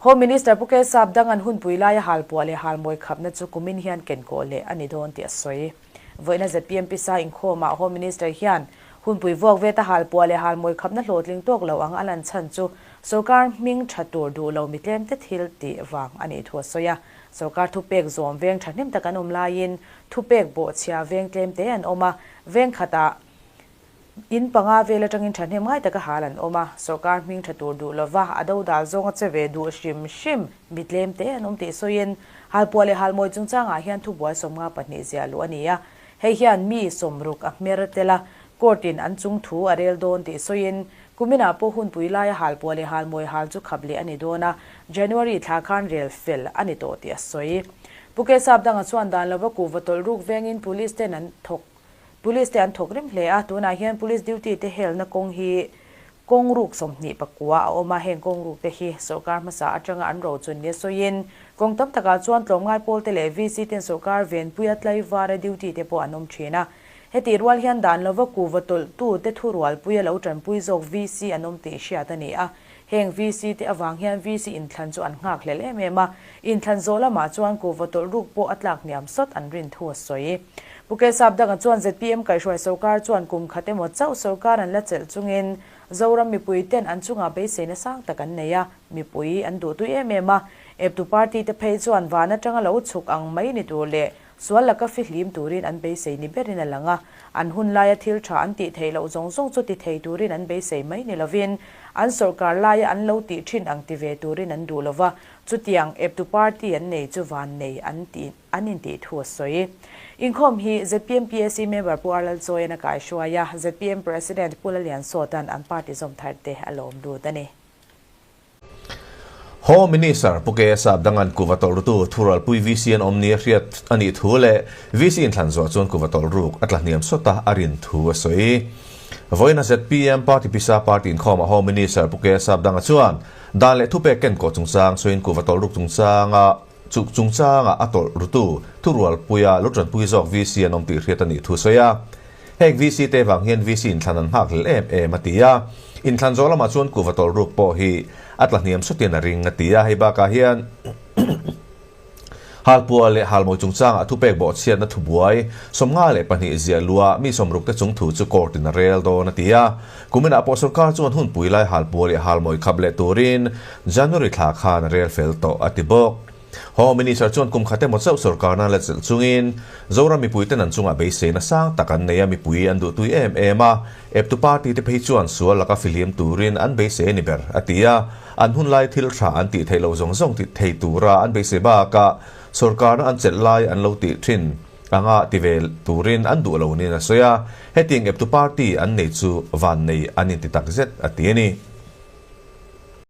Home Minister Pu Kesap Dangan hunpui laia halpuah leh halmawi khapna chu kumin hian kenkawh leh a ni dawn tih a sawi. Vawiina zpm pisa inkhawmah Home Minister hian hunpui vuak veta halpuah leh halmawi khapna hlawhtling tawk lo ang a lan chhan chu sorkar hming tha tur duh lo mi tlemte thil tih vang a nih thu a sawi a. Sorkar thupek zawm veng thahnem tak an awm laiin thupek bawhchhia veng tlemte an awm a, veng khatah In panga vel atangin thahnem ngai taka hal an awm a, sorkar hming tha tur duh lova a dodal zawnga che ve duh hrim hrim mi tlem te an awm tih sawiin Halpuah leh Halmawi chungchangah hian thubuai 52 ziah luh a ni a, hei hian mi 60 a hmer tel a, court in an chung thu a rel dawn tih sawiin kuminah pawh hunpui laia Halpuah leh Halmawi hal chu khap leh a ni dawn a, January thla khan rel fel a ni tawh tih a sawi. Pu Kesap danga chuan dan lova kuhva tawlh ruk vengin police ten an thawk Police te an thawk rim hle a, tunah hian police duty te helna kawng hi kawng ruk 29 a awm a, heng kawng ruk te hi sorkar hmasa atanga an rochun nia sawiin kawng tam takah chuan tlawmngai pawl te leh VC ten sorkar venpuia tlaivara duty te pawh an awm thin a. Hetih rual hian dan lova kuhva tawlhtu te thurualpuia lo tanpui zawk VC an awm tih hriat a ni a, heng VC te avang hian VC inthlan chu an nghak hlel em em a, inthlan zawh lamah chuan kuhva tawlh ruk pawh a tlak hniam sawt an rin thu a sawi. Pu Kesap danga chuan zpm kaihhruai sorkar chuan kum khat emaw chauh sorkar an la chelh chungin Zoram mipui ten an chungah beiseina sang tak an nei a, mipui an duhtui em em a. Eptu party te phei chuan van atanga lo chhuk ang mai ni tur leh sual laka fihlim turin an beisei ni berin a lang a, an hun laia thil tha an tih theih loh zawng zawng chu ti thei turin an beisei mai ni lovin an sorkar laia an lo tih thin ang ti ve turin an duh lova, chutiang eptu party an nei chu van nei an tih an intih thu a sawi. Inkhawm hi zpm PAC member Pu Arlal Chawian a kaihruai a, zpm President Pu Lalian Sawta'n an party zawm thar te a lawm lut a ni. Home Minister Pu KS Abdangan kuhva tawlhrutu Thuralpui VC an awm nia hriat a nih thu leh VC inthlan zawh chuan kuhva tawlhruk a tla hniam sawt a, a rin thu a sawi. Vawiina zpm Party pisa Party inkhawmah Home Minister Pu KS Abdanga chuan dan leh thupek kenkawh chungchang sawiin kuhva tawlhruk chungchanga Chu chungchangah a tawlh rutu thurualpuia lo tanpui zawk VC an awm tih hriat a nih thu sawi a. Heng VC te vang hian VC inthlan an nghak hlel em em a ti a. Inthlan zawh lamah chuan kuhva tawlh ruk pawh hi a tla hniam sawtin a ring a ti a. Hei bakah hian Halpuah leh Halmawi chungchangah thupek bawhchhiatna thubuai 52 ziah luah mi 60 te chung thu chu court in a rel dawn a ti a. Kuminah pawh sorkar chuan hunpui lai Halpuah leh Halmawi khap leh turin January thla khan a rel fel tawh a ti bawk. Home Minister chuan kum khat emaw chauh sorkarna la chelh chungin Zoram mipuiten an chungah beiseina sang tak an nei a, mipui an duhtui em em a, eptu party te phei chuan sual laka fihlim turin an beisei a ni ber a ti a, an hun lai thil tha an tih theih loh zawng zawng ti thei tura an beisei bakah sorkarna an chelh lai an lo tih thin anga ti ve turin an duh lo niin a sawi a, hetiang eptu party an nei chu vannei an inti takzet a ti a ni.